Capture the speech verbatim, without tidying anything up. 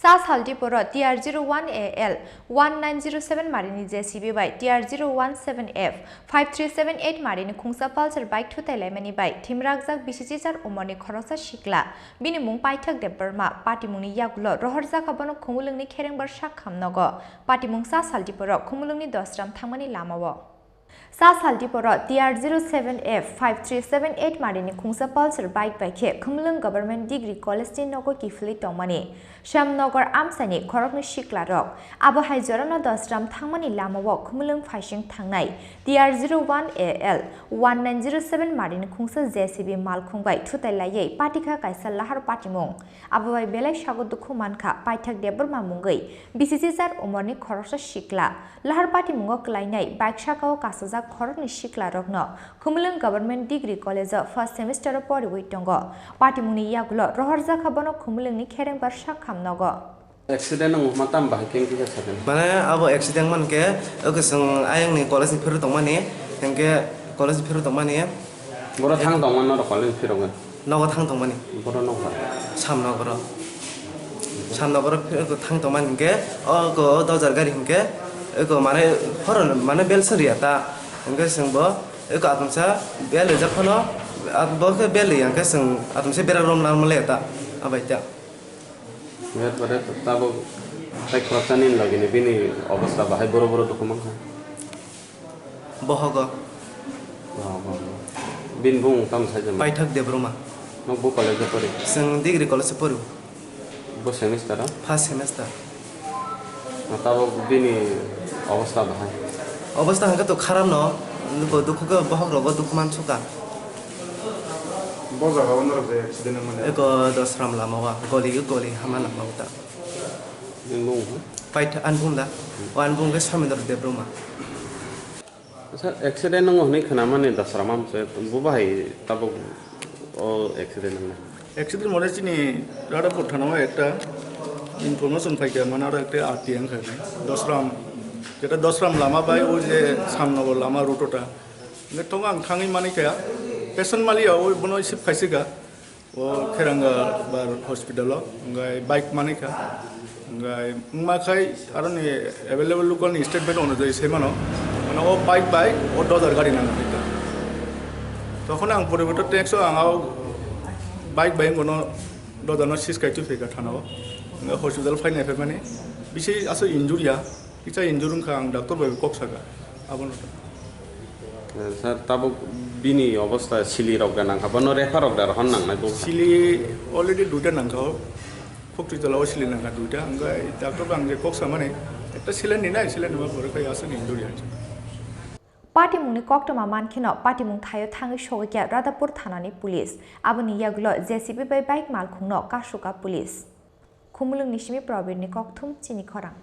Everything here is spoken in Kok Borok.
Ta sal diporo T R zero one A L one nine zero seven marini J C B bai T R zero one seven F five three seven eight marini khungsa Pulsar bike thutai laimani bai thimrakjak bisi chichar umorni khoroksa sikla. Bini mung Paithak Debbarma, patimungni yagulo rohorjak abono Khumulwngni Kherengbar sak khamnogo. Patimung sa sal diporo Khumulwngni Dosram thangmani lamao. Sa sal diporo T R zero seven F five three seven eight marini khungsa Pulsar bike bai khe Khumulwng Government Degree College ni nogo kiphilwi tongmani Shyamnagar amchaini khoroknwi siklarok. Abo hai jorano Dosram thangmani lamao Khumulwng phaising thangnai T R zero one A L one nine zero seven marini khungsa J C B malkhung bai thutai laiwi patikha kaisa lahar patimung. Abo bai belai sago dukhu mankha Paithak Debbarma mungwi bisi chichar umorni khoroksa sikla. Lahar patimungo kwlainai bike sakao kasajak khoroknwi siklarokno Khumulwng Government Degree College-o first semester-o poriwi tongo. Patimungni yagulo rohorjak kha bono Khumulwngni Kherengbar sak khamnogo. Accident wngma tamo bahai khe wngkha sakhe? Mane abo accident mankhe, oke, chwng ayangni college ni phirwi tongmani, hinkhe college ni phirwi tongmani. Boro thang tongmani norok college ni phirogwi? Nogo thang tongmani. Boro nogo? Samnogoro. Samnogoro phirwi thang tongmani hinkhe, oke, o dojar gari hinkhe, oke, mane horo mane bel soriya ta, hinkhe chwngbo oke atomsa bel rijak phano, bo khe bel riya hinkhe chwng atomsa berak romna mole ta, abai ta. Birat bare tabuk tai khoroksa nini logi ni bini obostha bahai boro boro dukhu mankha. Bohogo. Bohogo. Bini bung tamo sai jama? Paithak Debbarma. Nok bo college o pori? Chwng degree college o pori. Bo semester o? First semester. Tabuk bini obostha bahai? Obostha hwnkhe to kharap no, bo dukhu khe bohok rogo dukhu mansukha. Bo jaga o norok je accident wngmani? Eko Dosram lama o, goli goli hama lama o ta. Nini bung khe? Paitha anbung da, o anbung khe Somendra Debbarma. Sir, accident wngmani khwnamani Dosram amchai, bo bahai tabuk o accident wngnai? Accident mane chini Radhapur thana o ekta information phaikha, mane aro ekta R T I wngkha, Dosram, jeta Dosram lama bai o je Samnogor lama route o ta. Hwnkhe tongo ang thangwi manikha, patient maliya o bono receive khaisika, o Kheranga bar hospital o, hwnkhe bike manikha, hwnkhe wngma khai aroni available local ni statement onujai sai mano, mane o bike bai o dojar gari nang khaikha. Tokhono ang poriborto text o ang o bike bai bono dojar no sis kai twi phaikha thana o, hwnkhe hospital phai nai phaimani bisi aswk injury ya. Kisa injure wngkha, ang doctor bai kok saka, abono. Eh, sir, tabuk bini obostha sili rok da nangkha, bono refer rok da rohor nangnai bo? Sili already duita nangkha o, Khokti tola o sili nangkha duita, hwnkhe doctor bai ang je kok samani, ekta saline ninai, saline nima pore khai aswk injure ya. Patimungni koktwma mankheno patimung thaio thangwi sogwi kha Radhapur thanani police. Aboni yagulo J C B bai bike malkhungno kasukha police. Khumulwngni simi Probirni kokthum chini khorang.